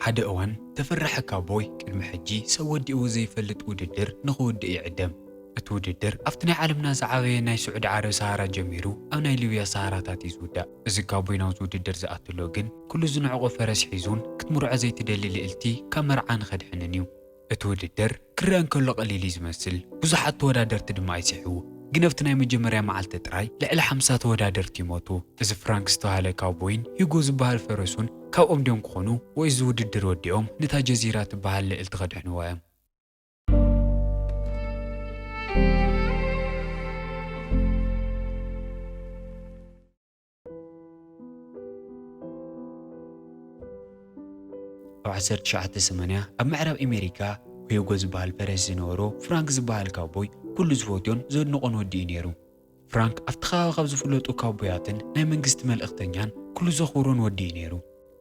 ሓደ እዋን፣ ተፈራሒ ካውቦይ ቅድሚ ሕጂ ሰብ ወዲእዎ ዘይፈልጥ ውድድር ንኽውድእ ይዕደም። እቲ ውድድር ኣብቲ ናይ ዓለምና ዝዓበየ ናይ ስዑዲ ዓረብ ሰሃራ ጀሚሩ፣ ኣብ ናይ ሊብያ ሰሃራታት እዩ ዝውዳእ። እዚ ካውቦይ ናብዚ ውድድር ዝኣትሎ ግን፣ ኩሉ ዝንዕቆ ፈረስ ሒዙን ክትምርዖ ዘይትደሊ ልእልቲ ካብ መርዓ ንኸድሕንን እዩ። እቲ ውድድር ክረአ እንከሎ ቀሊል እዩ ዝመስል፣ ብዙሓት ተወዳደርቲ ድማ ይስሕቡ። ግን ኣብቲ ናይ መጀመርያ መዓልቲ ጥራይ ልዕሊ ሓምሳ ተወዳደርቲ ይሞቱ። እዚ ፍራንክ ዝተባህለ ካውቦይን ሂጎ ዝበሃል ፈረሱን ካብኦም ድዮም ክኾኑ፣ ወይ እዚ ውድድር ወዲኦም ነታ ጀዚራ ትበሃል ልእልቲ ከድሕንዋ እዮም? ኣብ ዓሰርተ ትሽዓተ ሰማንያ ኣብ ምዕራብ ኣሜሪካ፣ ሂጎ ዝበሃል ፈረስ ዝነበሮ ፍራንክ ዝበሃል ካውቦይ ኩሉ ዝፈትዮን ዘድንቖን ወዲ እዩ ነይሩ። ፍራንክ ኣብቲ ከባቢ ካብ ዝፍለጡ ካውቦያትን ናይ መንግስቲ መልእኽተኛን ኩሉ ዘኽብሮን ወዲ እዩ ነይሩ።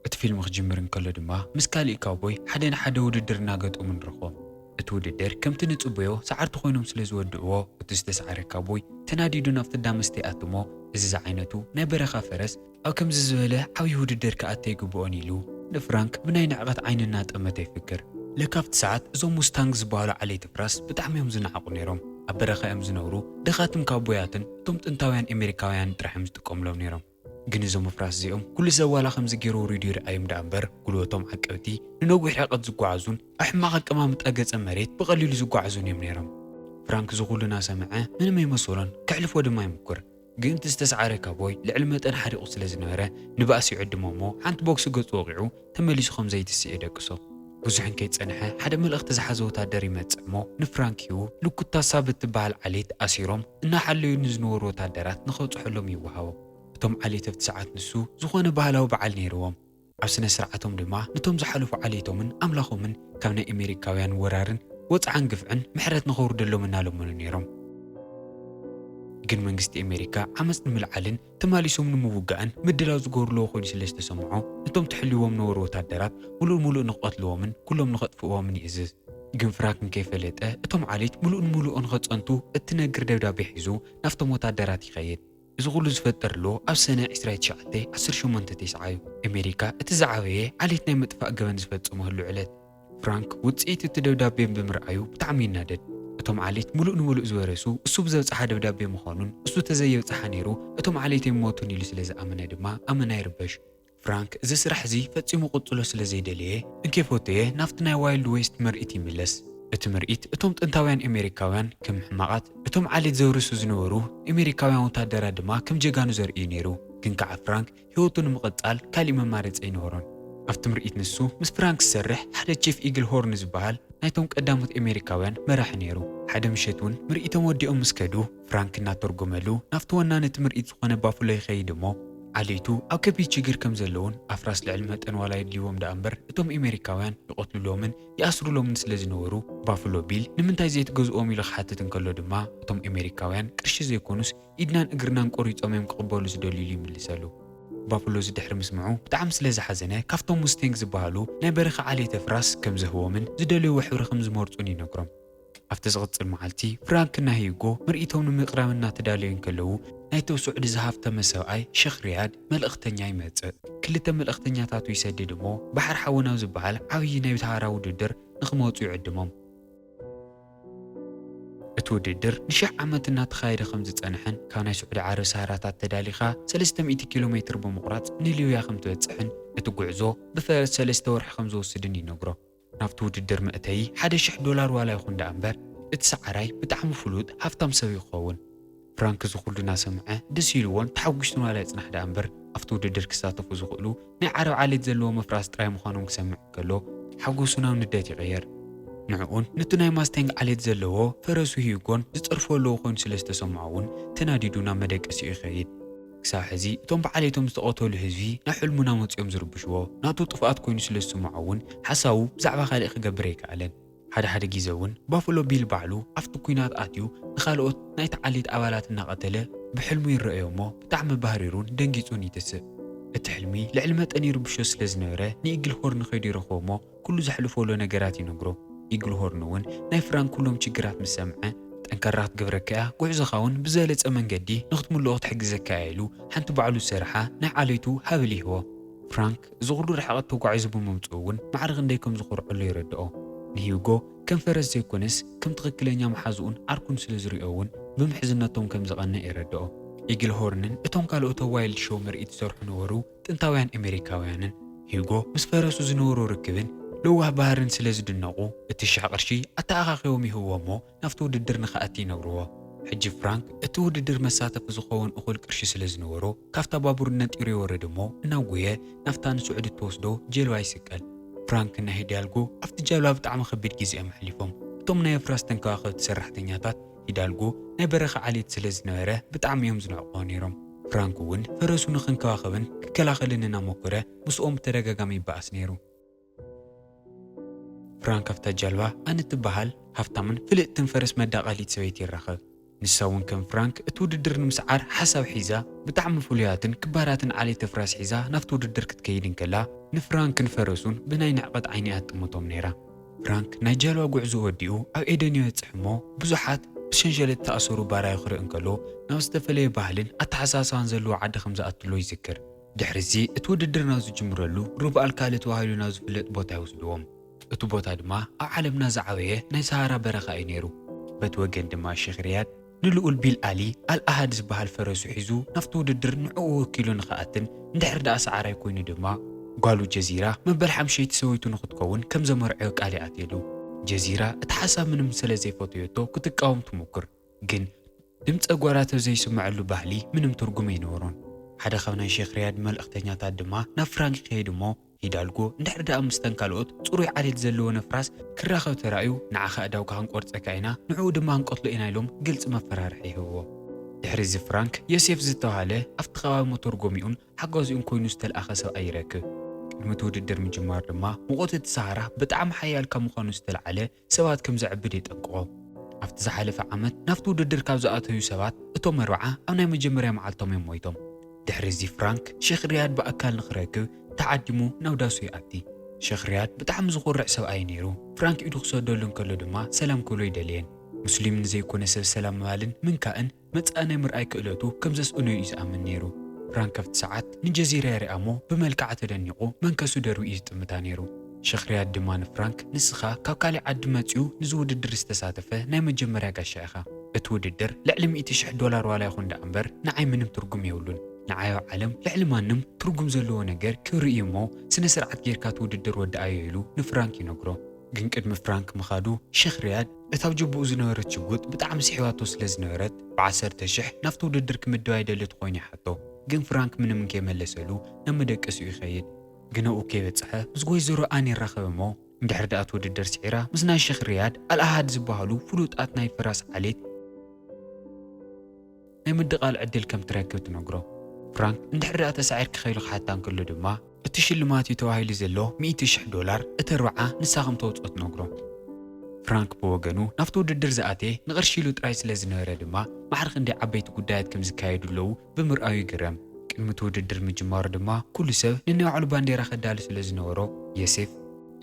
እቲ ፊልም ክጅምር እንከሎ ድማ ምስ ካሊእ ካውቦይ ሓደ ንሓደ ውድድር እናገጠሙ ንረኽቦም። እቲ ውድድር ከምቲ ንጽበዮ ሰዓርቲ ኮይኖም ስለ ዝወድእዎ፣ እቲ ዝተሰዓረ ካውቦይ ተናዲዱ ናብቲ እንዳ መስተ ይኣቱ እሞ፣ እዚ ዝዓይነቱ ናይ በረኻ ፈረስ ኣብ ከምዚ ዝበለ ዓብዪ ውድድር ክኣቱ ኣይግብኦን ኢሉ ንፍራንክ ብናይ ንዕቐት ዓይኒ እናጠመተ ይፍክር። ለካ ኣብቲ ሰዓት እዞም ሙስታንግ ዝበሃሉ ዓሌት ኣፍራስ ብጣዕሚ እዮም ዝነዓቑ ነይሮም። ኣብ በረኻ እዮም ዝነብሩ፣ ድኻትም ካውቦያትን እቶም ጥንታውያን ኣሜሪካውያን ጥራሕ እዮም ዝጥቀምሎም ነይሮም። ግን እዞም ኣፍራስ እዚኦም ኩሉ ሰብ ዋላ ከምዚ ገይሩ ውሪዱ ይርኣዮም ደኣ እምበር፣ ጉልበቶም ዓቀብቲ፣ ንነዊሕ ርሕቀት ዝጓዓዙን ኣብ ሕማቕ ኣቀማምጣ ገጸ መሬት ብቐሊሉ ዝጓዓዙን እዮም ነይሮም። ፍራንክ እዚ ኩሉ እናሰምዐ ምንም ኣይመሰሎን፣ ከሕልፎ ድማ ይምኩር። ግን እቲ ዝተሰዓረ ካውቦይ ልዕሊ መጠን ሓሪቑ ስለ ዝነበረ፣ ንባእሲ ይዕድሞ እሞ ሓንቲ ቦክሲ ገጹ ወቒዑ ተመሊሱ ከም ዘይትስእ የደቅሶ። ብዙሕ እንከይጸንሐ ሓደ መልእኽቲ ዝሓዘ ወታደር ይመጽእ እሞ ንፍራንክ ሂቡ ልኩታሳ ብትበሃል ዓሌት ኣሲሮም እናሓለዩ ንዝነበሩ ወታደራት ንኸብጽሐሎም ይወሃቦ። እቶም ዓሌት ኣብቲ ሰዓት ንሱ ዝኾነ ባህላዊ በዓል ነይርዎም። ኣብ ስነ ስርዓቶም ድማ ነቶም ዝሓለፉ ዓሌቶምን ኣምላኾምን ካብ ናይ ኣሜሪካውያን ወራርን ወጽዓን ግፍዕን ምሕረት ንኸውርደሎም እናለመኑ ነይሮም። ግን መንግስቲ ኣሜሪካ ዓመጽ ንምልዓልን ተማሊሶም ንምውጋእን ምድላው ዝገብርለዎ ኮይኑ ስለ ዝተሰምዖ፣ ነቶም ትሕልዎም ነበሩ ወታደራት ምሉእ ምሉእ ንኽቐትልዎምን ኩሎም ንኸጥፍእዎምን ይእዝዝ። ግን ፍራንክ እንከይፈለጠ እቶም ዓሌት ምሉእ ንምሉእ ንኸጸንቱ እትነግር ደብዳቤ ሒዙ ናብቶም ወታደራት ይኸይድ። እዚ ኩሉ ዝፈጠርሎ ኣብ ሰነ ዕስራ ትሽዓተ ዓሰርተ ሸሞንተ ተስዓ እዩ። ኣሜሪካ እቲ ዝዓበየ ዓሌት ናይ ምጥፋእ ገበን ዝፈጸመሉ ዕለት። ፍራንክ ውጽኢት እቲ ደብዳቤ ብምርኣዩ ብጣዕሚ ይናደድ። እቶም ዓሌት ምሉእ ንምሉእ ዝወረሱ እሱ ብዘብጽሓ ደብዳቤ ምዃኑን እሱ ተዘየብጽሓ ነይሩ እቶም ዓሌት ኣይሞቱን ኢሉ ስለ ዝኣመነ ድማ ኣመና ይርበሽ። ፍራንክ እዚ ስራሕ እዚ ፈጺሙ ክቕጽሎ ስለ ዘይደለየ፣ እንከይፈተየ ናብቲ ናይ ዋይልድ ዌስት ምርኢት ይምለስ። እቲ ምርኢት እቶም ጥንታውያን ኣሜሪካውያን ከም ሕማቓት፣ እቶም ዓሌት ዘውርሱ ዝነበሩ ኣሜሪካውያን ወታደራት ድማ ከም ጀጋኑ ዘርእዩ ነይሩ። ግን ከኣ ፍራንክ ህይወቱ ንምቕጻል ካሊእ መማረጺ ኣይነበሮን። ኣብቲ ምርኢት ንሱ ምስ ፍራንክ ዝሰርሕ ሓደ ቺፍ ኢግል ሆርን ዝበሃል ናይቶም ቀዳሞት ኣሜሪካውያን መራሒ ነይሩ። ሓደ ምሸት እውን ምርኢቶም ወዲኦም ምስ ከዱ፣ ፍራንክ እናተርጎመሉ ናብቲ ወናኒ እቲ ምርኢት ዝኾነ ባፍሎ ይኸይድ እሞ፣ ዓሌቱ ኣብ ከቢድ ሽግር ከም ዘለውን ኣፍራስ ልዕሊ መጠን ዋላ የድልይዎም ደኣ እምበር እቶም ኣሜሪካውያን ይቐትሉሎምን ይኣስሩሎምን ስለ ዝነበሩ፣ ባፍሎ ቢል ንምንታይ ዘይትገዝኦም ኢሉ ክሓትት እንከሎ ድማ፣ እቶም ኣሜሪካውያን ቅርሺ ዘይኮኑስ ኢድናን እግርናን ቆሪጾም እዮም ክቕበሉ ዝደልዩ ኢሉ ይምልሰሉ። ባፍሎ እዚ ድሕሪ ምስምዑ ብጣዕሚ ስለ ዝሓዘነ፣ ካብቶም ሙስቴንግ ዝበሃሉ ናይ በረኻ ዓሌት ኣፍራስ ከም ዘህቦምን ዝደለይዎ ሕብሪ ከም ዝመርጹን ይነግሮም። ኣብቲ ዝቕጽል መዓልቲ፣ ፍራንክና ሂጎ ምርኢቶም ንምቕራብ እናተዳለዩ እንከለዉ፣ ናይቶም ስዑዲ ዝሃብተመ ሰብኣይ ሸኽ ሪያድ መልእኽተኛ ይመጽእ። ክልተ መልእኽተኛታቱ ይሰድድ እሞ፣ ባሕሪ ሓዊ ናብ ዝበሃል ዓብዪ ናይ ሰሃራ ውድድር ንኽመጹ ይዕድሞም። እቲ ውድድር ንሽሕ ዓመት እናተኻየደ ከም ዝጸንሐን፣ ካብ ናይ ስዑዲ ዓረብ ሰሃራታት ተዳሊኻ ሰለስተ ሚእቲ ኪሎ ሜትር ብምቑራጽ ንሊብያ ከም ትበጽሕን፣ እቲ ጉዕዞ ብፈረስ ሰለስተ ወርሒ ከም ዝወስድን ይነግሮ። ናብቲ ውድድር መእተዪ ሓደ ሽሕ ዶላር ዋላ ይኹን ደኣ እምበር፣ እቲ ሰዓራይ ብጣዕሚ ፍሉጥ ሃብታም ሰብ እዩ ክኸውን። ፍራንክ እዚ ኩሉ እናሰምዐ ደስ ኢልዎን ተሓጒሱን ዋላ ይጽናሕ ደኣ እምበር፣ ኣብቲ ውድድር ክሳተፉ ዝኽእሉ ናይ ዓረብ ዓሌት ዘለዎም ኣፍራስ ጥራይ ምዃኖም ክሰምዕ እንከሎ፣ ሓጎሱ ናብ ንደት ይቕየር። ንዕኡን ነቲ ናይ ማስቴንግ ዓሌት ዘለዎ ፈረሱ ሂጎን ዝጸርፎ ኣለዎ ኮይኑ ስለ ዝተሰምዖ እውን ተናዲዱ ናብ መደቀሲኡ ይኸይድ። ክሳብ ሕዚ እቶም ብዓሌቶም ዝተቐተሉ ህዝቢ ናብ ሕልሙ እናመጹ እዮም ዝርብሽዎ። ናቱ ጥፍኣት ኮይኑ ስለ ዝስምዖ እውን ሓሳቡ ብዛዕባ ካልእ ክገብር ኣይከኣለን። ሓደ ሓደ ግዜ እውን ባፍሎ ቢል ባዕሉ ኣብቲ ኲናት ኣትዩ ንኻልኦት ናይቲ ዓሌት ኣባላት እናቐተለ ብሕልሙ ይረኣዮ እሞ ብጣዕሚ ባህሪሩን ደንጊጹን ይትስእ። እቲ ሕልሚ ልዕሊ መጠን ይርብሾ ስለ ዝነበረ ንኢግል ሆርን ከይዱ ይረኽቦ እሞ ኩሉ ዘሕልፎ ዘሎ ነገራት ይነግሮ። ኢግል ሆርን እውን ናይ ፍራንክ ኩሎም ችግራት ምስ ሰምዐ፣ "ጠንካራ ክትገብረካ እያ፣ ጉዕዞኻ እውን ብዝበለጸ መንገዲ ንኽትምልኦ ክትሕግዘካ እያ" ኢሉ ሓንቲ ባዕሉ ዝሰርሓ ናይ ዓሌቱ ሃብል ይህቦ። ፍራንክ እዚ ኩሉ ርሕቐት ተጓዒዙ ብምምፅኡ እውን ማዕረ ክንደይ ከም ዝኾርዐሉ ይረድኦ። ንሂውጎ ከም ፈረስ ዘይኮነስ ከም ትኽክለኛ መሓዝኡን ዓርኩን ስለ ዝሪኦ እውን ብምሕዝነቶም ከም ዝቐንእ የረድኦ። ኢግልሆርንን እቶም ካልኦት ኣብ ዋይልድ ሾው ምርኢት ዝሰርሑ ነበሩ ጥንታውያን ኣሜሪካውያንን ሂውጎ ምስ ፈረሱ ዝነበሮ ርክብን ለዋህ ባህርን ስለ ዝድነቑ፣ እቲ ሽሕ ቅርሺ ኣተኣኻኺቦም ይህብዎ እሞ ናብቲ ውድድር ንኽኣቲ ይነግርዎ። ሕጂ ፍራንክ እቲ ውድድር መሳተፊ ዝኸውን እኹል ቅርሺ ስለ ዝነበሮ፣ ካብታ ባቡር ነጢሩ ይወርድ እሞ እናጎየ ናብታ ንስዑዲ እትወስዶ ጀልባ ይስቀል። ፍራንክ ናይ ሂዳልጎ ኣብቲ ጃልባ ብጣዕሚ ከቢድ ግዜ እዮም ኣሕሊፎም። እቶም ናይ ኣፍራስ ተንከባኸብቲ ሰራሕተኛታት ሂዳልጎ ናይ በረኻ ዓሌት ስለ ዝነበረ ብጣዕሚ እዮም ዝንዕቆ ነይሮም። ፍራንክ እውን ፈረሱ ንክንከባኸብን ክከላኸልን እናሞከረ ምስኦም ብተደጋጋሚ ይበኣስ ነይሩ። ፍራንክ ኣብታ ጃልባ ኣን እትበሃል ሃፍታምን ፍልጥትን ፈረስ መዳቐሊት ሰበይቲ ይራኸብ። ንሳ እውን ከም ፍራንክ እቲ ውድድር ንምስዓር ሓሳብ ሒዛ ብጣዕሚ ፍሉያትን ክባራትን ዓሌት ኣፍራስ ሒዛ ናብቲ ውድድር ክትከይድ እንከላ ንፍራንክን ፈረሱን ብናይ ንዕቐት ዓይኒ እያ ትጥምቶም ነይራ። ፍራንክ ናይ ጃልባ ጉዕዞ ወዲኡ ኣብ ኤደን ይበጽሕ እሞ ብዙሓት ብሰንሸለት ዝተኣሰሩ ባራዩ ክርኢ እንከሎ ናብ ዝተፈለየ ባህልን ኣተሓሳስባን ዘለዎ ዓዲ ከም ዝኣትሎ ይዝክር። ድሕሪ እዚ እቲ ውድድር ናብ ዝጅምረሉ ሩብ ኣልካሊ ተባሂሉ ናብ ዝፍለጥ ቦታ ይወስድዎም። እቲ ቦታ ድማ ኣብ ዓለምና ዝዓበየ ናይ ሰሃራ በረኻ እዩ ነይሩ። በቲ ወገን ድማ ሼኽ ሪያድ ንልኡል ቢል ኣሊ ኣልኣሃድ ዝበሃል ፈረሱ ሒዙ ናብቲ ውድድር ንዕኡ ወኪሉ ንኽኣትን እንድሕር ደኣ ሰዓራይ ኮይኑ ድማ ጓሉ ጀዚራ መበል ሓምሸይቲ ሰበይቱ ንኽትከውን ከም ዘመርዐዮ ቃል ይኣትየሉ። ጀዚራ እቲ ሓሳብ ምንም ስለ ዘይፈተየቶ ክትቃወም ትሙክር። ግን ድምፀ ጓራተ ዘይስምዐሉ ባህሊ ምንም ትርጉም ኣይነበሮን። ሓደ ካብ ናይ ሼኽ ሪያድ መልእኽተኛታት ድማ ናብ ፍራንክ ይኸይድ እሞ ሂዳልጎ እንድሕር ደኣ ምስተን ካልኦት ፅሩይ ዓሌት ዘለወን ኣፍራስ ክራኸብ ተራእዩ ንዓኻ ኣእዳውካ ክንቆርፀካ ኢና ንዕኡ ድማ ክንቀትሎ ኢና ኢሎም ግልፂ መፈራርሒ ይህብዎ። ድሕሪ እዚ ፍራንክ ዮሴፍ ዝተባሃለ ኣብቲ ከባቢ መተርጎሚኡን ሓጋዚኡን ኮይኑ ዝተልኣኸ ሰብኣይ ይረክብ። ቅድሚ እቲ ውድድር ምጅማር ድማ ሙቐት እቲ ሰሃራ ብጣዕሚ ሓያል ካብ ምዃኑ ዝተልዓለ ሰባት ከም ዘዕብድ የጠንቅቖ። ኣብቲ ዝሓለፈ ዓመት ናብቲ ውድድር ካብ ዝኣተዩ ሰባት እቶም ኣርብዓ ኣብ ናይ መጀመርያ መዓልቶም እዮም ሞይቶም። ድሕሪ እዚ ፍራንክ ሼኽ ሪያድ ብኣካል ንኽረክብ ተዓዲሙ ናብ ዳሱ ይኣቲ። ሼኽ ሪያድ ብጣዕሚ ዝኾርዕ ሰብኣይ ነይሩ። ፍራንክ ኢዱ ክሰደሉ እንከሎ ድማ ሰላም ክብሎ ይደልየን። ሙስሊም ንዘይኮነ ሰብ ሰላም ምባልን ምንካእን መጻኢ ናይ ምርኣይ ክእለቱ ከም ዘስእኖ እዩ ዝኣምን ነይሩ። ፍራንክ ኣብቲ ሰዓት ንጀዚራ የርኣ እሞ ብመልክዓ ተደኒቑ መንከሱ ደርቢኡ እዩ ዝጥምታ ነይሩ። ሸኽርያድ ድማ ንፍራንክ፣ "ንስኻ ካብ ካሊእ ዓዲ መጺኡ ንዚ ውድድር ዝተሳተፈ ናይ መጀመርያ ጋሻ ኢኻ። እቲ ውድድር ልዕሊ ሚእቲ ሽሕ ዶላር ዋላ ይኹን ደኣ እምበር ንዓይ ምንም ትርጉም የብሉን። ንዓይ ኣብ ዓለም ልዕሊ ማንም ትርጉም ዘለዎ ነገር ክብሪ እዩ እሞ ስነ ስርዓት ጌርካ እቲ ውድድር ወድኣዮ" ኢሉ ንፍራንክ ይነግሮ። ግን ቅድሚ ፍራንክ ምኻዱ ሸኽ ሪያድ እታ ኣብ ጅቡኡ ዝነበረት ሽጉጥ ብጣዕሚ ስሒባቶ ስለ ዝነበረት ብዓሰርተ ሽሕ ናብቲ ውድድር ክምድባ ይደሊ ተኾይኑ ይሓቶ። ግን ፍራንክ ምንም እንከይመለሰሉ ናብ መደቀሲኡ ይኸይድ። ግን ኣብኡ ከይበጽሐ ምስ ወይዘሮ ኣን ይራኸብ እሞ እንድሕር ደኣ እቲ ውድድር ስዒራ ምስ ናይ ሸኽ ሪያድ ኣልኣሃድ ዝበሃሉ ፍሉጣት ናይ ፈራስ ዓሌት ናይ ምድቓል ዕድል ከም ትረክብ ትነግሮ። ፍራንክ እንድሕር ደኣ ተሳዒርኪ ከ ኢሉ ክሓታ እንከሎ ድማ እቲ ሽልማት እዩ ተባሂሉ ዘሎ ሚእቲ ሽሕ ዶላር እቲ ኣርብዓ ንሳ ከም ተውፅኦ ትነግሮ። ፍራንክ ብወገኑ ናብቲ ውድድር ዝኣተየ ንቕርሺ ኢሉ ጥራይ ስለ ዝነበረ ድማ ማዕረ ክንደይ ዓበይቲ ጉዳያት ከም ዝካየዱ ኣለዉ ብምርኣዩ ይግረም። ቅድሚ እቲ ውድድር ምጅማሩ ድማ ኩሉ ሰብ ንናይ ባዕሉ ባንዴራ ከዳሉ ስለ ዝነበሮ ዮሴፍ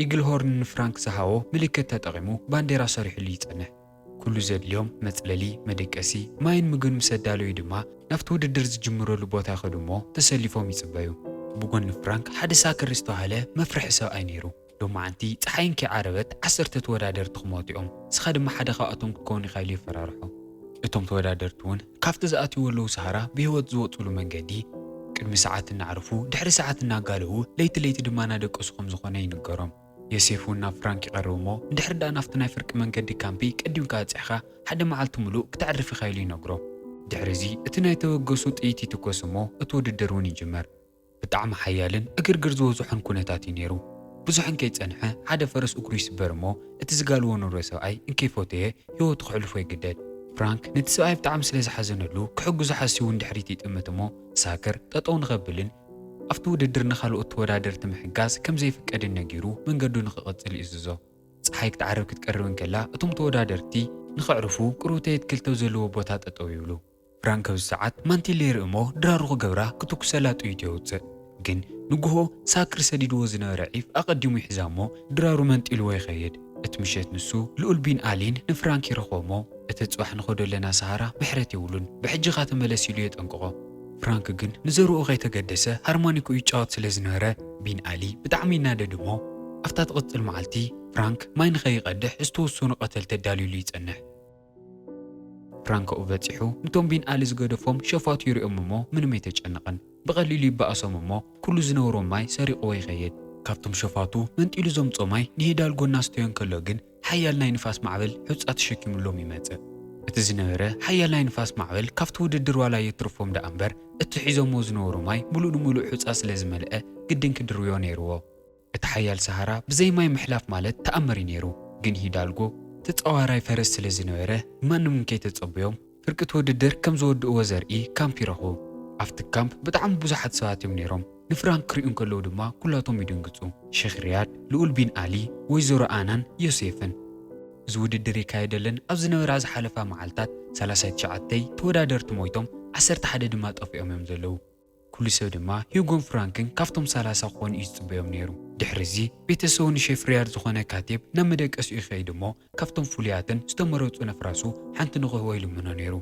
ኢግልሆርን ንፍራንክ ዝሃቦ ምልክት ተጠቒሙ ባንዴራ ሰሪሕሉ ይጸንሕ። ኩሉ ዘድልዮም መጽለሊ፣ መደቀሲ፣ ማይን ምግብን ምስ ኣዳለዩ ድማ ናብቲ ውድድር ዝጅምረሉ ቦታ ይኸዱ እሞ ተሰሊፎም ይጽበዩ። ብጎኒ ፍራንክ ሓደ ሳክር ዝተባህለ መፍርሒ ሰብኣይ ነይሩ። ሎማዓንቲ ጸሓይ እንከይዓረበት ዓሰርተ ተወዳደርቲ ክሞቱ እዮም። ንስኻ ድማ ሓደ ካብኣቶም ክትከውን ኢኻ ኢሉ የፈራርሖ። እቶም ተወዳደርቲ እውን ካብቲ ዝኣትይዎ ኣለዉ ሰሃራ ብህይወት ዝወፅሉ መንገዲ ቅድሚ ሰዓት እናዕረፉ ድሕሪ ሰዓት እናጋለዉ ለይቲ ለይቲ ድማ እናደቀሱ ከም ዝኾነ ይንገሮም። ዮሴፍ እውን ናብ ፍራንክ ይቐርብ እሞ እንድሕር ደኣ ናብቲ ናይ ፍርቂ መንገዲ ካምፒ ቀዲምካ በፂሕኻ ሓደ መዓልቲ ሙሉእ ክተዕርፍ ኢኻ ኢሉ ይነግሮ። ድሕሪ እዚ እቲ ናይ ተበገሱ ጥይት ይትኮስ እሞ እቲ ውድድር እውን ይጅመር። ብጣዕሚ ሓያልን ዕግርግር ዝበዝሖን ኩነታት እዩ ነይሩ። ብዙሕ እንከይጸንሐ ሓደ ፈረስ እግሩ ይስበር እሞ እቲ ዝጋልቦ ንብረት ሰብኣይ እንከይፈተየ ህይወቱ ክሕልፎ ይግደድ። ፍራንክ ነቲ ሰብኣይ ብጣዕሚ ስለ ዝሓዘነሉ ክሕግዞ ሓሲቡ ንድሕሪት ይጥምት እሞ ሳክር ጠጠው ንኸብልን ኣብቲ ውድድር ንኻልኦት ተወዳደርቲ ምሕጋዝ ከም ዘይፍቀድን ነጊሩ መንገዱ ንኽቕጽል ይእዝዞ። ጸሓይ ክትዓርብ ክትቀርብ እንከላ እቶም ተወዳደርቲ ንኸዕርፉ ቅሩብ ተየት ክልተ ዘለዎ ቦታ ጠጠው ይብሉ። ፍራንክ ኣብዚ ሰዓት ማንቲለ ይርኢ እሞ ድራሩ ክገብራ ክትኩሰላ ጥይት የውፅእ። ግን ንግሆ ሳክር ሰዲድዎ ዝነበረ ዒፍ ኣቐዲሙ ይሕዛ እሞ ድራሩ መንጢልዎ ይኸይድ። እቲ ምሸት ንሱ ልኡል ቢን ኣሊን ንፍራንክ ይረኽቦ እሞ እቲ ጽባሕ ንኸዶ ኣለና ሰሃራ ምሕረት የብሉን፣ ብሕጂ ኻ ተመለስ ኢሉ የጠንቅቖ። ፍራንክ ግን ንዘርኡ ከይተገደሰ ሃርሞኒኩ ይጫወት ስለ ዝነበረ፣ ቢን ኣሊ ብጣዕሚ ይናደድ እሞ፣ ኣብታ ትቕጽል መዓልቲ ፍራንክ ማይ ንኸይቐድሕ ዝተወሰኑ ቀተልቲ ኣዳልዩሉ ይጸንሕ። ፍራንክ ኣብኡ በጺሑ፣ ነቶም ቢን ኣሊ ዝገደፎም ሸፋቱ ይሪኦም እሞ ምንም ኣይተጨነቐን። ብቐሊሉ ይበኣሶም እሞ፣ ኩሉ ዝነብሮም ማይ ሰሪቑዎ ይኸይድ። ካብቶም ሸፋቱ መንጢሉ ዘምጾ ማይ ንሂዳልጎ እናስተዮ እንከሎ ግን፣ ሓያል ናይ ንፋስ ማዕበል ሑጻ ተሸኪሙሎም ይመጽእ። እቲ ዝነበረ ሓያል ናይ ንፋስ ማዕበል ካብቲ ውድድር ዋላ የትርፎም ደኣ እምበር፣ እቲ ሒዞምዎ ዝነበሩ ማይ ምሉእ ንምሉእ ሑጻ ስለ ዝመልአ፣ ግድን ክድርብዮ ነይርዎ። እቲ ሓያል ሰሃራ ብዘይ ማይ ምሕላፍ ማለት ተኣምር እዩ ነይሩ። ግን ሂዳልጎ ተጻዋራይ ፈረስ ስለ ዝነበረ፣ ማንም እንከይተጸበዮም ፍርቂ እቲ ውድድር ከም ዝወድእዎ ዘርኢ ካምፕ ይረኽቡ። ኣብቲ ካምፕ ብጣዕሚ ብዙሓት ሰባት እዮም ነይሮም። ንፍራንክ ክሪኡ እንከለዉ ድማ ኩላቶም ይድንግጹ። ሼኽ ሪያድ፣ ልኡል ቢን ኣሊ፣ ወይዘሮ ኣናን ዮሴፍን። እዚ ውድድር ይካየደለን ኣብ ዝነበራ ዝሓለፋ መዓልታት ሰላሳ ትሽዓተ ተወዳደርቲ ሞይቶም ዓሰርተ ሓደ ድማ ጠፊኦም እዮም ዘለዉ። ኩሉ ሰብ ድማ ሂጎን ፍራንክን ካብቶም ሰላሳ ክኾኑ እዩ ዝጽበዮም ነይሩ። ድሕሪ እዚ ቤተሰቡ ንሼፍ ሪያድ ዝኾነ ካቴብ ናብ መደቀሲኡ ይኸይድ እሞ ካብቶም ፍሉያትን ዝተመረጹ ነፍራሱ ሓንቲ ንኽህቦ ይልምኖ ነይሩ።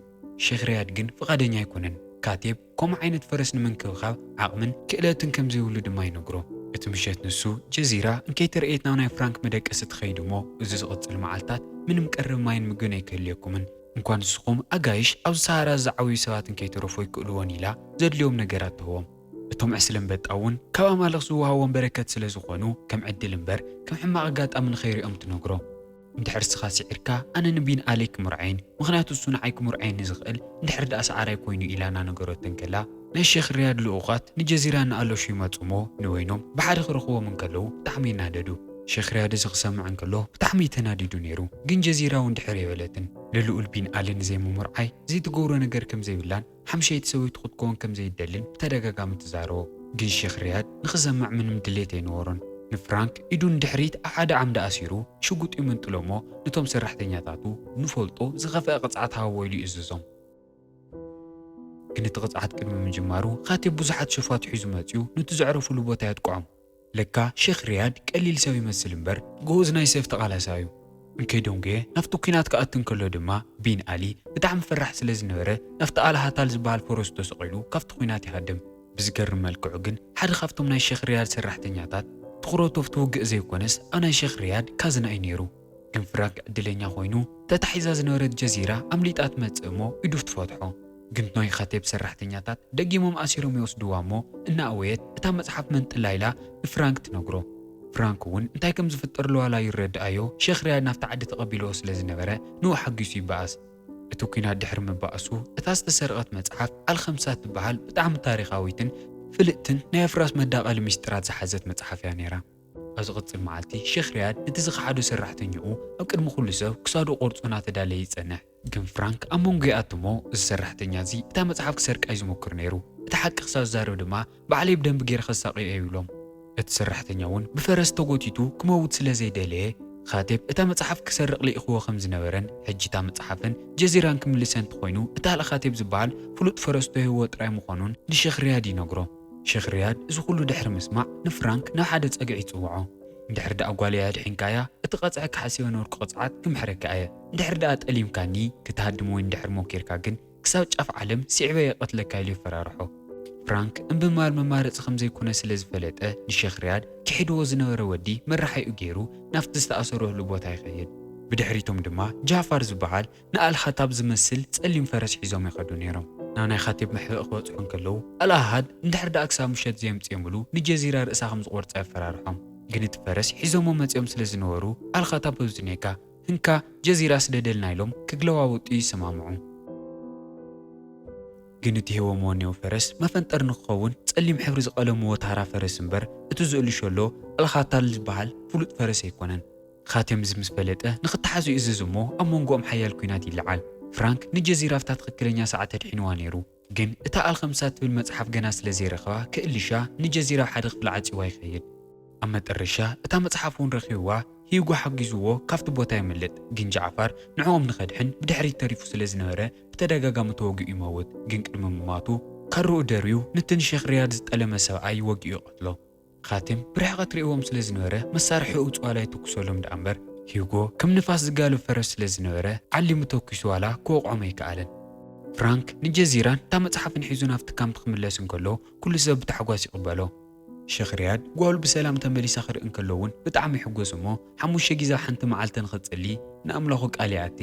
ሼኽ ሪያድ ግን ፍቓደኛ ኣይኮነን። ካቴብ ከምኡ ዓይነት ፈረስ ንምንክብኻብ ዓቕምን ክእለትን ከም ዘይብሉ ድማ ይነግሮ። እቲ ምሸት ንሱ ጀዚራ እንከይተርእየት ናብ ናይ ፍራንክ መደቀሲ ትኸይድ እሞ፣ እዚ ዝቕጽል መዓልታት ምንም ቀረብ ማይን ምግብን ኣይክህልየኩምን። እንኳን ንስኹም ኣጋይሽ ኣብዚ ሰሃራ ዝዓብዩ ሰባት እንከይተረፉ ኣይክእልዎን ኢላ ዘድልዮም ነገራት ትህቦም። እቶም ዕስለ ኣንበጣ እውን ካብ ኣማልኽ ዝወሃቦም በረከት ስለ ዝኾኑ ከም ዕድል እምበር ከም ሕማቕ ኣጋጣሚ ንኸይሪኦም ትነግሮ። እንድሕር ንስኻ ስዒርካ ኣነ ንቢን ኣሊ ክምርዓይን፣ ምኽንያቱ እሱ ንዓይ ክምርዓይኒ ዝኽእል እንድሕር ደኣ ሰዓራይ ኮይኑ ኢላ እናነገረቶ እንከላ፣ ናይ ሼኽ ሪያድ ልኡኻት ንጀዚራ እናኣለሹ ይመጹ እሞ ንበይኖም ብሓደ ክረኽቦም እንከለዉ ብጣዕሚ ይናደዱ። ሼኽ ሪያድ እዚ ክሰምዕ እንከሎ ብጣዕሚ እዩ ተናዲዱ ነይሩ፣ ግን ጀዚራ እውን ድሕር የበለትን። ንልኡል ቢን ኣሊ ንዘይምምርዓይ ዘይትገብሮ ነገር ከም ዘይብላን ሓምሸይቲ ሰበይቱ ክትከውን ከም ዘይደልን ብተደጋጋሚ ትዛረቦ። ግን ሼኽ ሪያድ ንኽሰምዕ ምንም ድሌት ኣይነበሮን። ንፍራንክ ኢዱ ንድሕሪት ኣብ ሓደ ዓምዲ ኣሲሩ ሽጉጥ ይምንጥሎ እሞ ነቶም ሰራሕተኛታቱ ንፈልጦ ዝኸፍአ ቅጽዓት ሃብዎ ኢሉ ይእዝዞም። ግን እቲ ቅጽዓት ቅድሚ ምጅማሩ ካቴብ ብዙሓት ሸፋቱ ሒዙ መጺኡ ነቲ ዘዕረፉሉ ቦታ የጥቅዖም። ለካ ሼኽ ሪያድ ቀሊል ሰብ ይመስል እምበር ግኡዝ ናይ ሰይፊ ተቓላሳይ እዩ። እንከይደንጎየ ናብቲ ኲናት ክኣቱ እንከሎ ድማ ቢን ኣሊ ብጣዕሚ ፈራሕ ስለ ዝነበረ ናብቲ ኣልሃታል ዝበሃል ፈረሱ ተሰቒሉ ካብቲ ኲናት ይሃድም። ብዝገርም መልክዑ ግን ሓደ ካብቶም ናይ ሼኽ ሪያድ ሰራሕተኛታት ትኹረቱ ኣብቲ ውግእ ዘይኮነስ ኣብ ናይ ሼኽ ሪያድ ካዝና እዩ ነይሩ። ግን ፍራንክ ዕድለኛ ኮይኑ ተታሒዛ ዝነበረት ጀዚራ ኣምሊጣ ትመጽእ እሞ ኢዱ ትፈትሖ። ግን ናይ ካቴብ ሰራሕተኛታት ደጊሞም ኣሲሮም ይወስድዋ እሞ እናኣወየት እታ መጽሓፍ መንጥላ ኢላ ንፍራንክ ትነግሮ። ፍራንክ እውን እንታይ ከም ዝፍጠር ለዋላ ይረድኣዮ፣ ሼኽ ሪያድ ናብቲ ዓዲ ተቐቢልዎ ስለ ዝነበረ ንኡ ሓጒሱ ይበኣስ። እቲ ኲናት ድሕሪ ምባኣሱ እታ ዝተሰርቐት መጽሓፍ ኣልኸምሳ ትበሃል ብጣዕሚ ታሪኻዊትን ፍልጥትን ናይ ኣፍራስ መዳቐሊ ምስጢራት ዝሓዘት መጽሓፍ እያ ነይራ። ኣብ ዝቕጽል መዓልቲ ሼኽ ሪያድ ነቲ ዝኸሓዶ ሰራሕተኛኡ ኣብ ቅድሚ ኩሉ ሰብ ክሳዱ ቆርጹ እናተዳለየ ይጸንሕ። ግን ፍራንክ ኣብ መንጎ ይኣቱ እሞ፣ እዚ ሰራሕተኛ እዚ እታ መጽሓፍ ክሰርቃ እዩ ዝሞክር ነይሩ። እቲ ሓቂ ክሳብ ዝዛረብ ድማ፣ ባዕለይ ብደንቢ ገይረ ከሳቕዮ እየ ይብሎም። እቲ ሰራሕተኛ እውን ብፈረስ ተጎቲቱ ክመውት ስለ ዘይደለየ፣ ካቴብ እታ መጽሓፍ ክሰርቕ ልኢኽዎ ከም ዝነበረን፣ ሕጂ እታ መጽሓፍን ጀዚራን ክምልሰ እንተኾይኑ፣ እቲ ኣል ካቴብ ዝበሃል ፍሉጥ ፈረስ ተዋሂብዎ ጥራይ ምዃኑን ንሼኽ ሪያድ ይነግሮ። ሼኽ ሪያድ እዚ ኩሉ ድሕሪ ምስማዕ፣ ንፍራንክ ናብ ሓደ ጸግዒ ይጽውዖ። እንድሕር ደኣ ጓለይ ኣድሒንካያ፣ እቲ ቀጽዐካ ሓሲበ ነበርኩ ቅጽዓት ክምሕረካ እየ። እንድሕር ደኣ ጠሊምካኒ፣ ክትሃድም ወይ እንድሕር ሞኪርካ ግን፣ ክሳብ ጫፍ ዓለም ስዒበ እየ ቀትለካ ኢሉ የፈራርሖ። ፍራንክ እምቢ ምባል መማረጺ ከም ዘይኮነ ስለ ዝፈለጠ፣ ንሼኽ ሪያድ ክሒድዎ ዝነበረ ወዲ መራሒኡ ገይሩ ናብቲ ዝተኣሰረሉ ቦታ ይኸይድ። ብድሕሪቶም ድማ ጃፋር ዝበሃል ንኣልኻታብ ዝመስል ጸሊም ፈረስ ሒዞም ይኸዱ ነይሮም። ናብ ናይ ኻቴብ መሕብኢ ክበጽሑ እንከለዉ፣ ኣልኣሃድ እንድሕር ደኣ ክሳብ ምሸት ዘየምጽኦምሉ ንጀዚራ ርእሳ ከም ዝቖርጻ የፈራርሖም። ግን እቲ ፈረስ ሒዞሞ መጺኦም ስለ ዝነበሩ፣ ኣልኻታብ ኣብዚኔካ፣ ህንካ ጀዚራ ስደደልና ኢሎም ክግለዋወጡ ይሰማምዑ። ግን እቲ ሂቦምዎ እኔዉ ፈረስ መፈንጠር ንክኸውን ጸሊም ሕብሪ ዝቐለምዎ ታራ ፈረስ እምበር፣ እቲ ዝእልሸሎ ኣልኻታል ዝበሃል ፍሉጥ ፈረስ ኣይኮነን። ኻቴም እዚ ምስ ፈለጠ ንኽተሓዙ ይእዝዝ እሞ ኣብ መንጎኦም ሓያል ኲናት ይለዓል። ፍራንክ ንጀዚራ ኣብታ ትኽክለኛ ሰዓት ኣድሒንዋ ነይሩ። ግን እታ ኣልኸምሳ ትብል መጽሓፍ ገና ስለ ዘይረኸባ ክእልሻ ንጀዚራ ኣብ ሓደ ክፍሊ ዓጺዋ ይኸይድ። ኣብ መጠረሻ እታ መጽሓፍ እውን ረኺብዋ ሂጎ ሓጊዝዎ ካብቲ ቦታ የምልጥ። ግን ጃዕፋር ንዕኦም ንኸድሕን ብድሕሪት ተሪፉ ስለ ዝነበረ ብተደጋጋሚ ተወጊኡ ይመውት። ግን ቅድሚ ምማቱ ካርኡ ደርብዩ ነቲ ንሼኽ ሪያድ ዝጠለመ ሰብኣይ ወጊኡ ይቐትሎ። ኻቴም ብርሕቐት ርእይዎም ስለ ዝነበረ፣ መሳርሒኡ ኣውጽኡ ዋላ ይትኩሰሎም ደኣ እምበር፣ ሂጎ ከም ንፋስ ዝጋልብ ፈረስ ስለ ዝነበረ፣ ዓሊሙ ተኲሱ ዋላ ክወቕዖም ኣይከኣለን። ፍራንክ ንጀዚራን እታ መጽሓፍን ሒዙ ናብቲ ካምፕ ክምለስ እንከሎ፣ ኩሉ ሰብ ብታሕጓስ ይቕበሎ። ሸኽ ሪያድ ጓሉ ብሰላም ተመሊሳ ክርኢ እንከሎ እውን ብጣዕሚ ይሕጎስ እሞ፣ ሓሙሽተ ግዜ ኣብ ሓንቲ መዓልቲ ንኽጽሊ ንኣምላኹ ቃል ይኣቲ።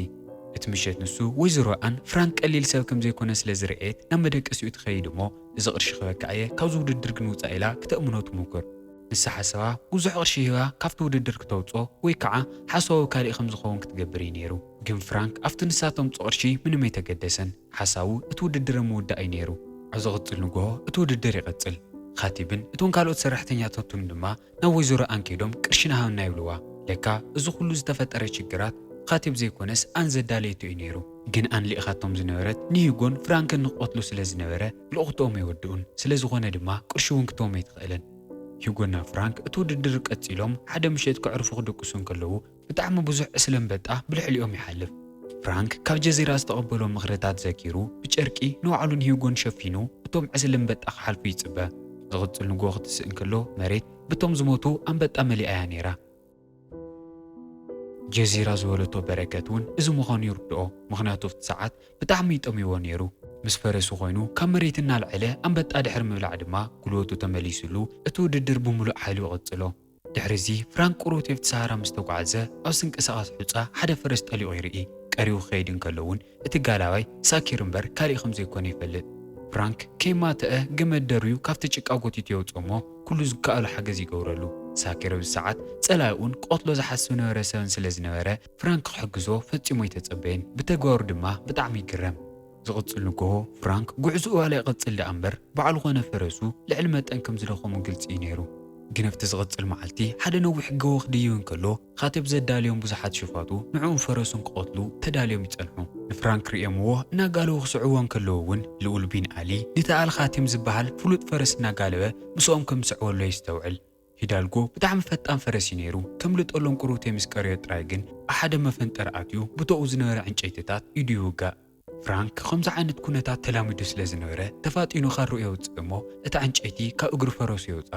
እቲ ምሸት ንሱ፣ ወይዘሮ ኣን ፍራንክ ቀሊል ሰብ ከም ዘይኮነ ስለ ዝረኣየት ናብ መደቀሲኡ ትኸይድ እሞ፣ "እዚ ቅርሺ ክበካ እየ፣ ካብዚ ውድድር ግን ውጻእ" ኢላ ክተእምኖ ትሙክር። ንሳ ሓሳባ ብዙሕ ቅርሺ ሂባ ካብቲ ውድድር ክተውጾ ወይ ከዓ ሓሳቡ ካሊእ ከም ዝኸውን ክትገብር እዩ ነይሩ። ግን ፍራንክ ኣብቲ ንሳ ተምጾ ቅርሺ ምንም ኣይተገደሰን። ሓሳቡ እቲ ውድድር ምውዳእ እዩ ነይሩ። ኣብ ዝቕጽል ንግሆ እቲ ውድድር ይቐጽል። ኻቲብን እቶም ካልኦት ሰራሕተኛታቱን ድማ ናብ ወይዘሮ ኣን ከይዶም ቅርሽና ሃብና ይብልዋ። ለካ እዚ ኩሉ ዝተፈጠረ ሽግራት ኻቲብ ዘይኮነስ ኣን ዘዳለየቶ እዩ ነይሩ። ግን ኣን ልኢኻቶም ዝነበረት ንሂጎን ፍራንክን ንክቐትሉ ስለ ዝነበረ ልእኽትኦም ኣይወድኡን። ስለ ዝኾነ ድማ ቅርሺ እውን ክትቦም ኣይትኽእልን። ሂጎና ፍራንክ እቲ ውድድር ቀጺሎም ሓደ ምሸት ከዕርፉ ክድቅሱ እንከለዉ ብጣዕሚ ብዙሕ ዕስለ ኣንበጣ ብልዕሊኦም ይሓልፍ። ፍራንክ ካብ ጀዚራ ዝተቐበሎ ምኽርታት ዘኪሩ ብጨርቂ ንባዕሉን ሂጎን ሸፊኑ እቶም ዕስለ ኣንበጣ ክሓልፉ ይጽበ። ዝቕጽል ንግሆ ክትስእ እንከሎ መሬት ብቶም ዝሞቱ ኣንበጣ መሊኣ እያ ነይራ። ጀዚራ ዝበለቶ በረከት እውን እዚ ምዃኑ ይርድኦ፣ ምኽንያቱ ኣብቲ ሰዓት ብጣዕሚ እዩ ጠምይዎ ነይሩ። ምስ ፈረሱ ኮይኑ ካብ መሬት እናልዐለ ኣንበጣ ድሕሪ ምብላዕ ድማ ጉልበቱ ተመሊሱሉ እቲ ውድድር ብምሉእ ሓይሉ ይቕጽሎ። ድሕሪ እዚ ፍራንክ ቁሩብ ኣብቲ ሰሃራ ምስ ተጓዕዘ ኣብ ዝንቀሳቐስ ሑጻ ሓደ ፈረስ ጠሊቑ ይርኢ። ቀሪቡ ክኸይድ እንከሎ እውን እቲ ጋላባይ ሳኪር እምበር ካሊእ ከም ዘይኮነ ይፈልጥ። ፍራንክ ከይማተአ ገመድ ደርብዩ ካብቲ ጭቃ ጎቲቱ የውጽኦ እሞ ኩሉ ዝከኣሎ ሓገዝ ይገብረሉ። ሳኪር ኣብዚ ሰዓት ጸላኢኡን ክቐትሎ ዝሓስብ ነበረ ሰብን ስለ ዝነበረ ፍራንክ ክሕግዞ ፈጺሙ ኣይተጸበየን። ብተግባሩ ድማ ብጣዕሚ ይግረም። ዝቕጽል ንግሆ ፍራንክ ጉዕዞኡ ዋላ ይቐጽል ደኣ እምበር ባዕሉ ኾነ ፈረሱ ልዕሊ መጠን ከም ዝደኸሙ ግልጺ እዩ ነይሩ። ግን ኣብቲ ዝቕጽል መዓልቲ ሓደ ነዊሕ ገቦ ክድይብ እንከሎ ኻቲብ ዘዳልዮም ብዙሓት ሽፋቱ ንዕኡን ፈረሱን ክቐትሉ ተዳልዮም ይጸንሑ። ንፍራንክ ርእዮምዎ እናጋለቡ ክስዕብዎ እንከለዉ እውን ልኡል ቢን ኣሊ ንተኣል ኻቲም ዝበሃል ፍሉጥ ፈረስ እናጋለበ ምስኦም ከም ዝስዕበሉ የስተውዕል። ሂዳልጎ ብጣዕሚ ፈጣን ፈረስ እዩ ነይሩ። ከምልጠሎም ቁሩብ ምስ ቀረዮ ጥራይ ግን ኣብ ሓደ መፈንጠር ኣትዩ ብቶኡ ዝነበረ ዕንጨይትታት ኢዱ ይውጋእ። ፍራንክ ከምዚ ዓይነት ኩነታት ተላሚዱ ስለ ዝነበረ ተፋጢኑ ካርኡ የውጽእ እሞ እታ ዕንጨይቲ ካብ እግሪ ፈረሱ የውጻ።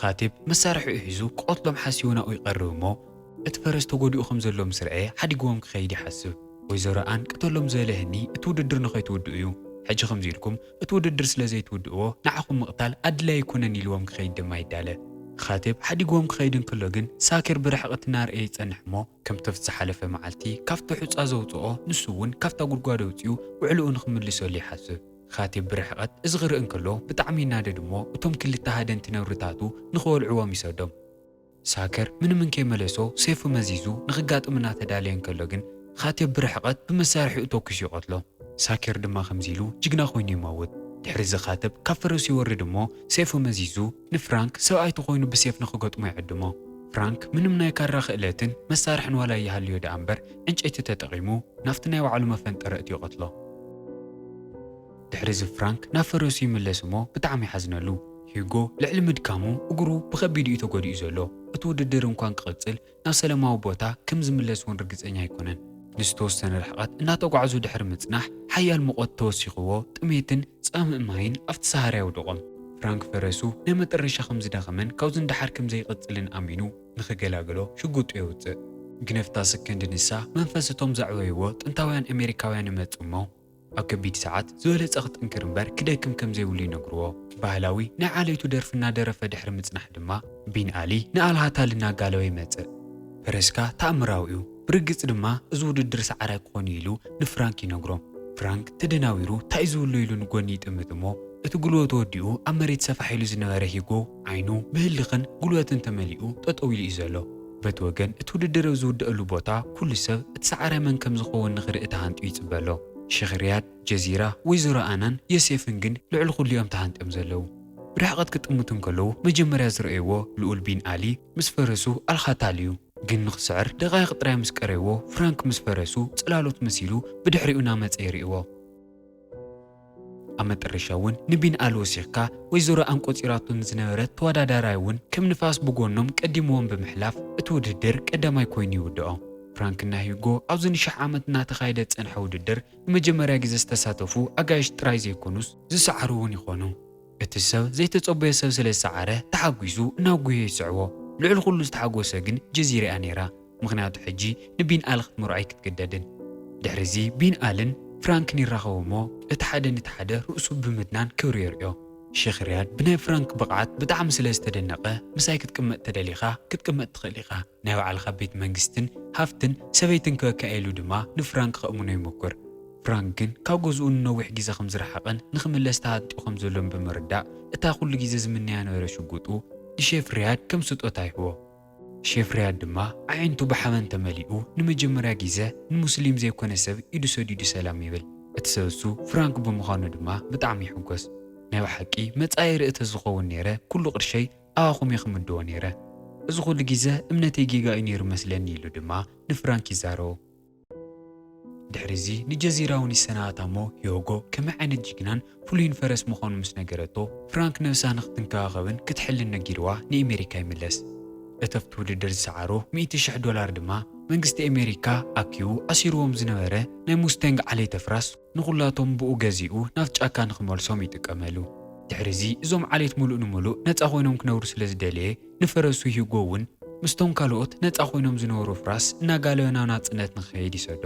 ኻቲብ መሳርሒኡ ሒዙ ክቐትሎም ሓሲቡ ናብኡ ይቐርብ እሞ እቲ ፈረስ ተጎዲኡ ከም ዘሎ ምስ ረኣየ ሓዲግዎም ክኸይድ ይሓስብ። ወይዘሮ ኣን ቅተሎም ዝበለ ህኒ እቲ ውድድር ንኸይትውድኡ እዩ። ሕጂ ከምዚ ኢልኩም እቲ ውድድር ስለ ዘይትውድእዎ ንዓኹም ምቕታል ኣድላይ ኣይኮነን ኢልዎም ክኸይድ ድማ ይዳለ። ኻቲብ ሓዲግዎም ክኸይድ እንከሎ ግን ሳኪር ብርሕቐት እናርኣየ ይጸንሕ እሞ ከምቲ ኣብቲ ዝሓለፈ መዓልቲ ካብቲ ሑጻ ዘውጽኦ ንሱ እውን ካብታ ጉድጓድ ኣውጺኡ ውዕልኡ ንኽምልሰሉ ይሓስብ። ኻቲብ ብርሕቐት እዚ ክርኢ እንከሎ ብጣዕሚ ይናደድ እሞ እቶም ክልተ ሃደንቲ ነብርታቱ ንኽወልዕዎም ይሰዶም። ሳኪር ምንም እንከይመለሶ ሴፉ መዚዙ ንኽጋጥም እናተዳለየ እንከሎ ግን ኻቲብ ብርሕቐት ብመሳርሒኡ ተኩሱ ይቐትሎ። ሳኪር ድማ ከምዚ ኢሉ ጅግና ኮይኑ ይመውት። ድሕሪ እዚ ኻቲብ ካብ ፈረሱ ይወርድ እሞ ሴፉ መዚዙ ንፍራንክ ሰብኣይ ተኾይኑ ብሴፍ ንኽገጥሞ ይዕድሞ። ፍራንክ ምንም ናይ ካራ ክእለትን መሳርሕን ዋላ ይሃልዮ ደኣ እምበር ዕንጨይቲ ተጠቒሙ ናብቲ ናይ ባዕሉ መፈንጠሪ እትዩ ይቐትሎ። ድሕሪ እዚ ፍራንክ ናብ ፈረሱ ይምለስ እሞ ብጣዕሚ ይሓዝነሉ። ሂጎ ልዕሊ ምድካሙ እግሩ ብኸቢድ እዩ ተጎዲኡ ዘሎ። እቲ ውድድር እንኳን ክቕጽል ናብ ሰላማዊ ቦታ ከም ዝምለስ እውን ርግጸኛ ኣይኮነን። ንዝተወሰነ ርሕቐት እናተጓዕዙ ድሕሪ ምጽናሕ ሓያል ሙቐት ተወሲኽዎ ጥሜትን ጻምእ ማይን ኣብቲ ሰሃራ የውድቖም። ፍራንክ ፈረሱ ናይ መጠረሻ ከም ዝደኸመን ካብዚ ንደሓር ከም ዘይቐጽልን ኣሚኑ ንኽገላግሎ ሽጉጡ የውጽእ። ግን ኣብታ ሰከንድ ንሳ መንፈስ እቶም ዘዕበይዎ ጥንታውያን ኣሜሪካውያን ይመጽእ እሞ ኣብ ከቢድ ሰዓት ዝበለጸ ክጥንክር እምበር ክደክም ከም ዘይብሉ ይነግርዎ። ባህላዊ ናይ ዓለይቱ ደርፊ እናደረፈ ድሕሪ ምጽናሕ ድማ ቢን ኣሊ ንኣልሃታል እናጋለበ ይመጽእ። ፈረስካ ተኣምራዊ እዩ፣ ብርግጽ ድማ እዚ ውድድር ሰዓራይ ክኾን እዩ ኢሉ ንፍራንክ ይነግሮ። ፍራንክ ተደናዊሩ እንታይ እዩ ዝብሎ ኢሉ ንጎኒ ይጥምት እሞ እቲ ጉልበቱ ወዲኡ ኣብ መሬት ሰፋሕ ኢሉ ዝነበረ ሂጎ ዓይኑ ብህልኽን ጉልበትን ተመሊኡ ጠጠው ኢሉ እዩ ዘሎ። በቲ ወገን እቲ ውድድር ኣብ ዝውደኣሉ ቦታ ኩሉ ሰብ እቲ ሰዓራይ መን ከም ዝኸውን ንኽርኢ ተሃንጥዩ ይጽበ ኣሎ። ሸኽ ሪያድ፣ ጀዚራ፣ ወይዘሮ ኣናን ዮሴፍን ግን ልዕሊ ኩሉ እዮም ተሃንጥዮም ዘለዉ። ብርሕቐት ክጥምቱ እንከለዉ መጀመርያ ዝረኣይዎ ልኡል ቢን ኣሊ ምስ ፈረሱ ኣልኻታል እዩ። ግን ንኽስዕር ደቓይቕ ጥራይ ምስ ቀረይዎ ፍራንክ ምስ ፈረሱ ጽላሎት መሲሉ ብድሕሪኡ እናመጸ ይርእይዎ። ኣብ መጠረሻ እውን ንቢን ኣል ወሲኽካ ወይዘሮ ኣን ቆጺራቶ ንዝነበረት ተወዳዳራይ እውን ከም ንፋስ ብጎኖም ቀዲምዎም ብምሕላፍ እቲ ውድድር ቀዳማይ ኮይኑ ይውድኦ። ፍራንክና ሂጎ ኣብዚ ንሽሕ ዓመት እናተኻየደ ዝጸንሐ ውድድር ንመጀመርያ ግዜ ዝተሳተፉ ኣጋይሽ ጥራይ ዘይኮኑስ ዝሰዓሩ እውን ይኾኑ። እቲ ሰብ ዘይተጸበዮ ሰብ ስለ ዝሰዓረ ተሓጒሱ እናጉየ ይስዕቦ። ልዕሊ ኩሉ ዝተሓጎሰ ግን ጀዚራ እያ ነይራ። ምኽንያቱ ሕጂ ንቢን ኣል ክትምርዖ ኣይክትግደድን። ድሕሪ እዚ ቢን ኣልን ፍራንክን ይራኸቡ እሞ እቲ ሓደ ነቲ ሓደ ርእሱ ብምድናን ክብሪ የርእዮ። ሼኽ ሪያድ ብናይ ፍራንክ ብቕዓት ብጣዕሚ ስለ ዝተደነቐ፣ "ምሳይ ክትቅመጥ ተደሊኻ ክትቅመጥ ትኽእል ኢኻ። ናይ ባዕልኻ ቤት መንግስትን ሃፍትን ሰበይትን ክበካ" ኢሉ ድማ ንፍራንክ ከእምኖ ይሞክር። ፍራንክ ግን ካብ ገዝኡ ንነዊሕ ግዜ ከም ዝረሓቐን ንኽምለስ ተሃንጢኡ ከም ዘሎን ብምርዳእ፣ እታ ኩሉ ግዜ ዝምነያ ነበረ ሽጉጡ ንሼፍ ሪያድ ከም ስጦታ ይህቦ። ሼፍ ሪያድ ድማ ኣዒንቱ ብሓበን ተመሊኡ ንመጀመርያ ግዜ ንሙስሊም ዘይኮነ ሰብ ኢዱ ሰዲዱ ሰላም ይብል። እቲ ሰብ እሱ ፍራንክ ብምዃኑ ድማ ብጣዕሚ ይሕጎስ። "ናይ ብሓቂ መጻኢ ርእይ ተዝኸውን ነይረ፣ ኩሉ ቅርሸይ ኣባኹም እየ ክምድቦ ነይረ። እዚ ኩሉ ግዜ እምነተይ ጌጋ እዩ ነይሩ መስለኒ" ኢሉ ድማ ንፍራንክ ይዛረቦ። ድሕሪ እዚ ንጀዚራ እውን ይሰናበታ እሞ፣ ሂዮጎ ከመይ ዓይነት ጅግናን ፍሉይን ፈረስ ምዃኑ ምስ ነገረቶ፣ ፍራንክ ነብሳ ንክትንከባኸብን ክትሕልን ነጊርዋ ንኤሜሪካ ይምለስ። እተፍቲ ውድድር ዝሰዓሩ ሚእቲ ሽሕ ዶላር ድማ መንግስቲ ኤሜሪካ ኣኪቡ ኣሲርዎም ዝነበረ ናይ ሙስተንግ ዓሌት ኣፍራስ ንኹላቶም ብኡ ገዚኡ ናብ ጫካ ንክመልሶም ይጥቀመሉ። ድሕሪ እዚ እዞም ዓሌት ሙሉእ ንሙሉእ ነፃ ኮይኖም ክነብሩ ስለ ዝደለየ፣ ንፈረሱ ሂጎ እውን ምስቶም ካልኦት ነፃ ኮይኖም ዝነበሩ ኣፍራስ እናጋለበ ናብ ናጽነት ንክኸይድ ይሰዶ።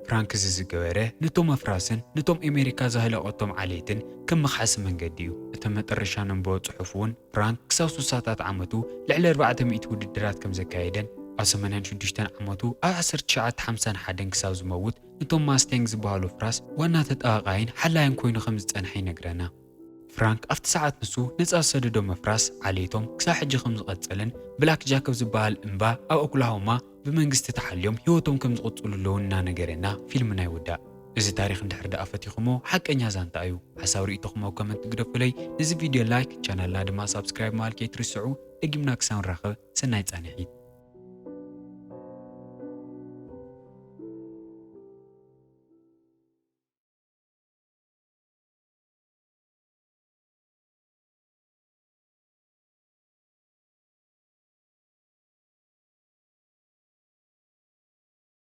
ፍራንክ እዚ ዝገበረ ነቶም ኣፍራስን ነቶም ኤሜሪካ ዘህለቐቶም ዓሌትን ከም መኽሓሲ መንገዲ እዩ። እተን መጠረሻ ነንብቦ ጽሑፍ እውን ፍራንክ ክሳብ ሱሳታት ዓመቱ ልዕሊ ኣርባዕተ ሚእቲ ውድድራት ከም ዘካየደን ኣብ ሰማንያን ሽዱሽተን ዓመቱ ኣብ ዓሰርተ ትሽዓተ ሓምሳን ሓደን ክሳብ ዝመውት ነቶም ማስቴንግ ዝበሃሉ ኣፍራስ ዋና ተጣባቓይን ሓላይን ኮይኑ ከም ዝጸንሐ ይነግረና። ፍራንክ ኣብቲ ሰዓት ንሱ ነጻ ዝሰደዶም ኣፍራስ ዓሌቶም ክሳብ ሕጂ ከም ዝቐጸለን ብላክ ጃክ ኣብ ዝበሃል እምባ ኣብ ኦክላሆማ ብመንግስቲ ተሓልዮም ህይወቶም ከም ዝቕጽሉ ኣለውን እናነገረና ፊልምና ይውዳእ። እዚ ታሪኽ እንድሕር ደኣ ፈቲኹሞ ሓቀኛ ዛንታ እዩ። ሓሳብ ርእይቶኹም ኣብ ኮመንት ግደፉለይ። ነዚ ቪድዮ ላይክ፣ ቻናልና ድማ ሳብስክራይብ ማለት ከይትርስዑ። ደጊምና ክሳብ ንራኸብ ሰናይ ጻንሒት።